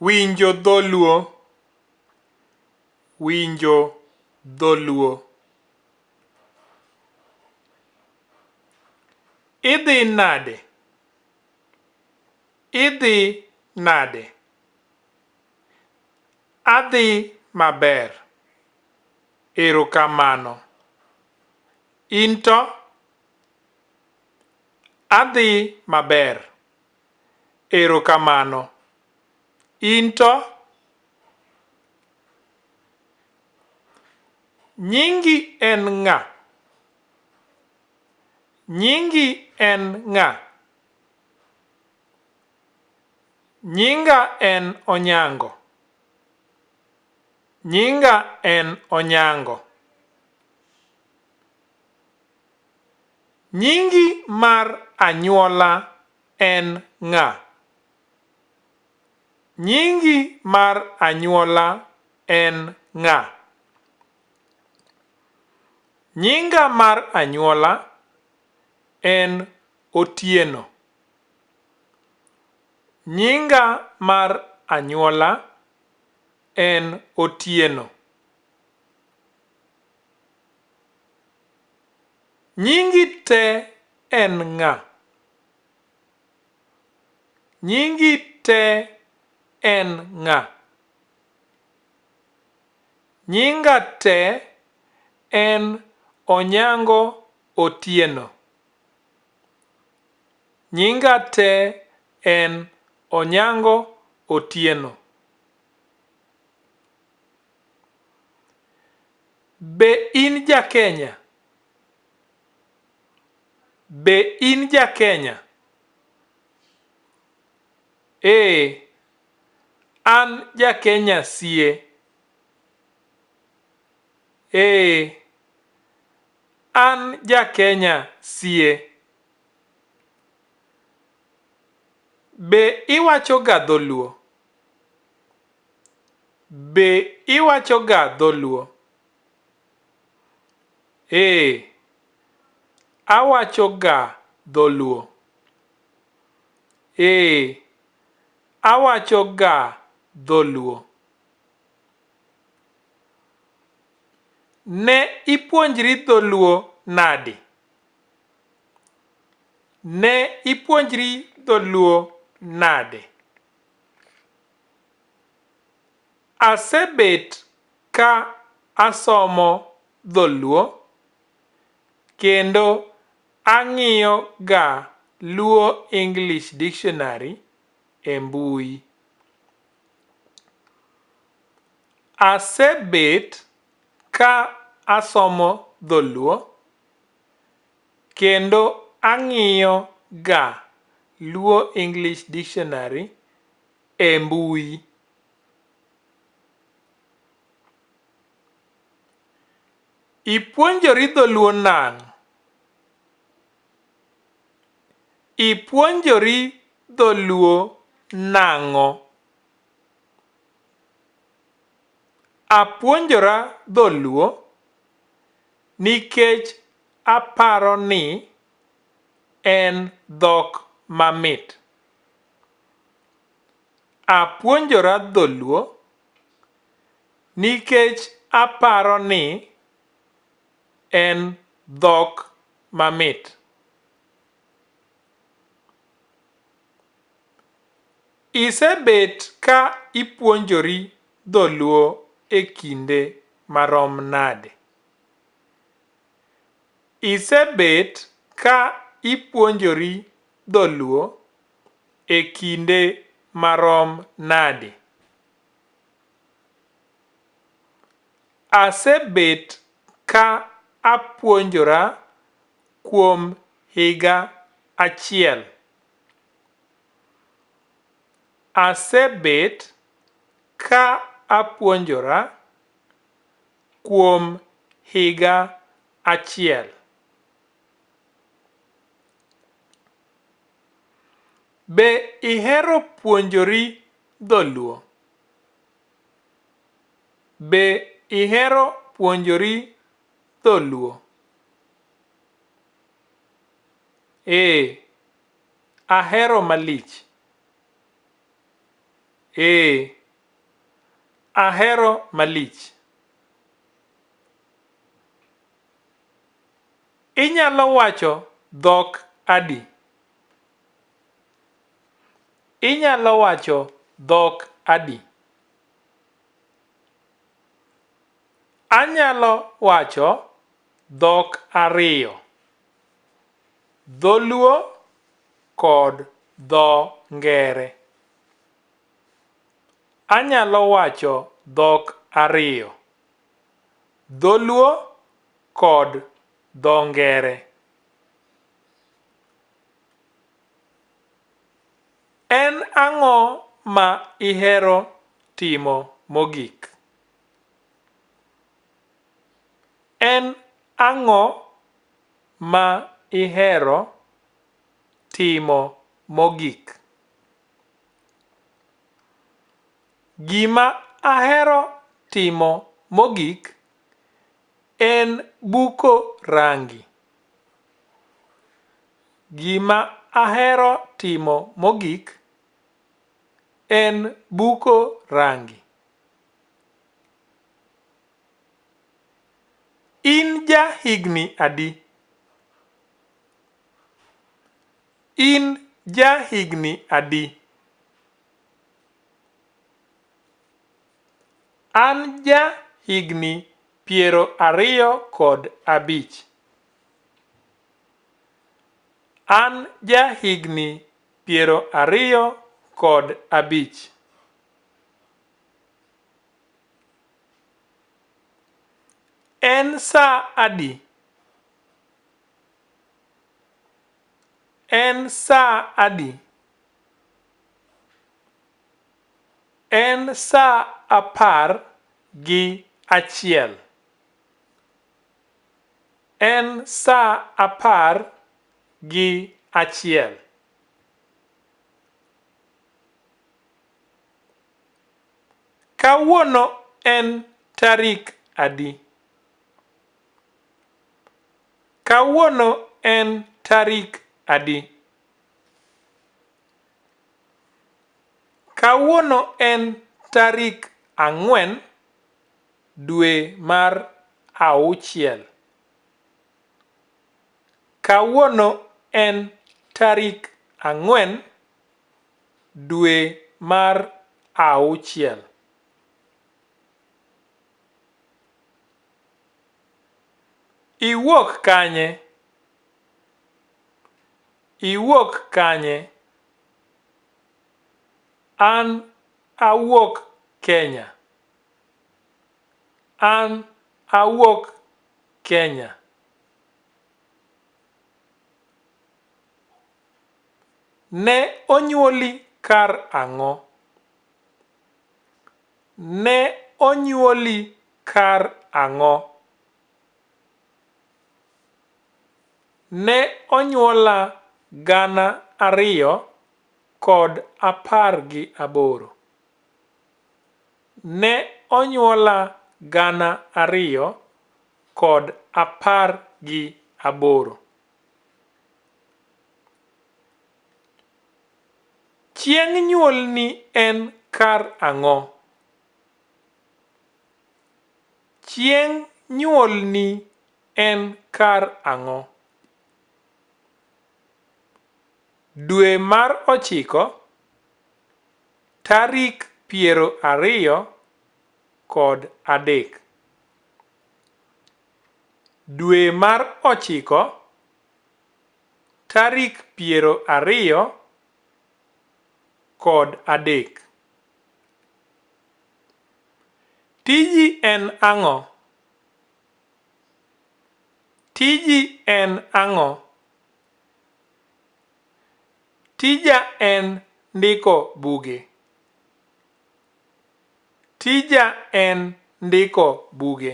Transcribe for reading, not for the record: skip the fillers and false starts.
Winjo dholuo. Winjo dholuo. Idhi nade? Idhi nade? Adhi maber. Erokamano. In to? Adhi maber. Erokamano. In to? Nyingi en ng'a? Nyingi en ng'a? Nyinga en Onyango. Nyinga en Onyango. Nyingi mar anyuola en ng'a? Nyingi mar anyuola en ng'a? Nyinga mar anyuola en Otieno. Nyinga mar anyuola en Otieno. Nyingi te en ng'a? Nyingi te en ng'a? Nyinga te en Onyango Otieno. Nyinga te en Onyango Otieno. Be in ja Kenya? Be in ja Kenya? Ee, an ja Kenya sie. Ee, an ja Kenya sie. Be iwacho ga dholuo? Be iwacho ga dholuo? Ee, awacho ga dholuo. Ee, awacho ga dholuo. Ne ipuonjri dholuo nadi? Ne ipuonjri dholuo nade? Asebet ka asomo dholuo kendo ang'iyo ga Luo English Dictionary e mbui. Asebet ka asomo dholuo kendo ang'iyo ga Luo English Dictionary e mbui. Ipuonjori dholuo nang'o? Ipuonjori dholuo nang'o? Apuonjora dholuo nikech aparo ni en dhok mamit. Apuonjora dholuo nikech aparo ni en dhok mamit. Isebet ka ipuonjori dholuo e kinde marom nade? Isebet ka ipuonjori dholuo e kinde marom nade? Asebet ka apuonjora kuom higa achiel. Asebet ka apuonjora kuom higa achiel. Be ihero puonjori dholuo? Be ihero puonjori dholuo? Ee, ahero malich. Ee, ahero malich. Inyalo wacho dhok adi? Inyalo wacho dhok adi? Anyalo wacho dhok ariyo. Dholuo kod dho ngere. Anyalo wacho dhok ariyo. Dholuo kod dho ngere. En ang'o ma ihero timo mogik? En ang'o ma ihero timo mogik? Gima ahero timo mogik en buko rangi. Gima ahero timo mogik en buko rangi. In ja higni adi? In ja higni adi? An ja higni piero ariyo kod abich. An ja higni piero ariyo kod abich. En saa adi? En saa adi? En saa apar gi achiel. En saa apar gi achiel. Kawuono en tarik adi? Kawuono en tarik adi? Kawuono en tarik ang'wen dwe mar auchiel. Kawuono en tarik ang'wen dwe mar auchiel. Iwuok kanye? Iwuok kanye? An awuok Kenya. An awuok Kenya. Ne onyuoli kar ang'o? Ne onyuoli kar ang'o? Ne onyuola gana ariyo kod apar gi aboro. Ne onyuola gana ariyo kod apar gi aboro. Chieng' nyuolni en kar ang'o? Chieng' nyuolni en kar ang'o? Dwe mar ochiko tarik piero ariyo kod adek. Dwe mar ochiko tarik piero ariyo kod adek. Tiji en ang'o? Tiji en ang'o? Tija en ndiko buge. Tija en ndiko buge.